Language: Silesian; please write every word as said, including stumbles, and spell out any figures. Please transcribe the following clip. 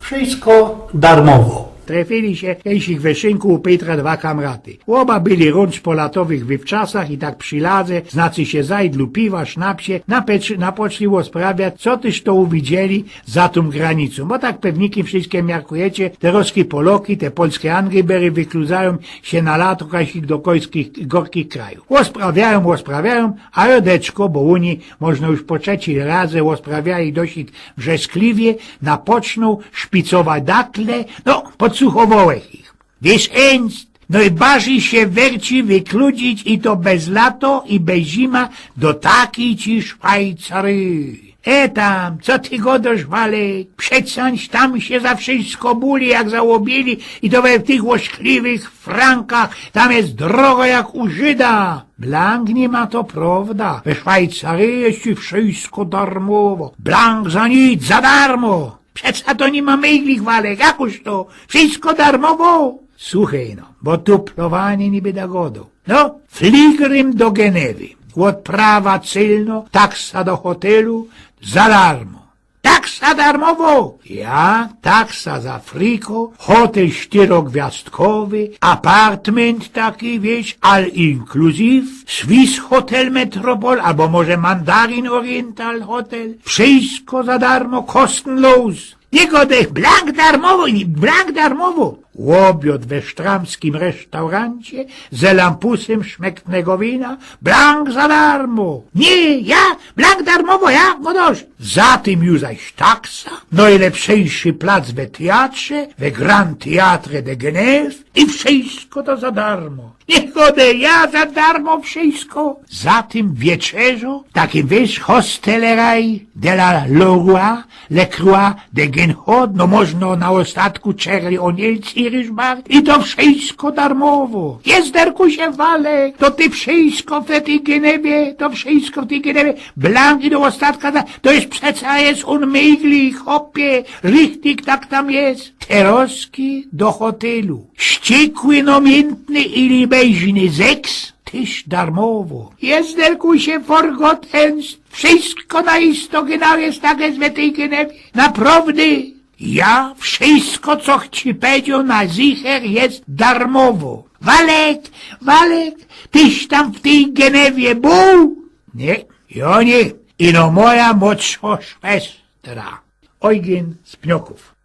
Wszysko darmowo. Trefili sie kejsik we szynku u Pietra dwa kamraty. Ôba byli rōncz po latowych wywczasach i tak przi ladze, znaczy sie zajdlu piwa, sznapsie, napecz-, napoczli ôsprawiać, co tyż to uwidzieli za tōm granicōm. Bo tak pewnikim wszyske miarkujecie, te roskie Poloki, te polske Angry Berry wykludzajōm sie na lato kajsik do kojskich, gorkich krajōw. Ôsprawiajōm, ôsprawiajōm, a jodeczko, bo ôni można już po trzecij razie ôsprawiali dosyć wrzaskliwie, napocznōł szpicować dakle, no, podsuchowołech ich. Wiysz, ejnst nojbardzij sie werci wykludzić i to bez lato, i bez zima, do takij ci Szwajcaryje. E tam, co ty godosz, Walek? Przecańś, tam sie za wszysko buli, jak za ôbieli, i to we tych ôszkliwych frankach, tam je drogo jak u Żyda. Blank ni ma, to prowda. We Szwajcaryje je ci wszysko darmowo. Blank za nic, za darmo. Przeca to ni ma myglich, Walek, jakoż to? Wszysko darmowo? Suchej no, bo tu plowanie niby da godo. No, fligrym do Genewy. Ôdprawa cylno, taksa do hotelu, za darmo. Taksa darmowo? Ja, taksa za friko, hotel sztyrogwiazdkowy, apartment taki, wiysz, all inclusive, Swiss Hotel Metropol, abo może Mandarin Oriental Hotel. Wszysko za darmo, kostenlos. Niy godej, blank darmowo, blank darmowo. Ôbiod we sztramskim resztaurancie, ze lampusym szmektnego wina, blank za darmo. Niy, ja, blank darmowo, ja, godosz. Za tym ju zaś taksa, nojlepszejszy plac we teatrze, we Grand Théâtre de Genève, i wszysko to za darmo. Niy godej, ja, za darmo wszysko. Za tym wieczerzo, w takim, wiysz, Hostellerei de la Leroy, Le Croix de Genhod, no, można na ôstatku Charlie O'Neill's Irish Bar, i to wszysko darmowo. Jezderkusie, Walek, to ty wszysko w tyj Genewie, to wszysko w tyj Genewie, blank i do ôstatka, za-, to je przeca, je unmyglich, chopie, richtig tak tam je. Teroski do hotelu. Ściekły, namiętny i libeźny seks, tyż darmowo. Jezderkusie, forgot ens, wszysko na isto, genau je tak, jak we tyj Genewie. Naprowdy, ja, wszysko, co ci powiedzioł, na zicher je darmowo. Walek, Walek, tyś tam w tyj Genewie bōł? Niy, jo niy. Ino moja młodszŏ szwestra. Ojgyn z Pniokōw.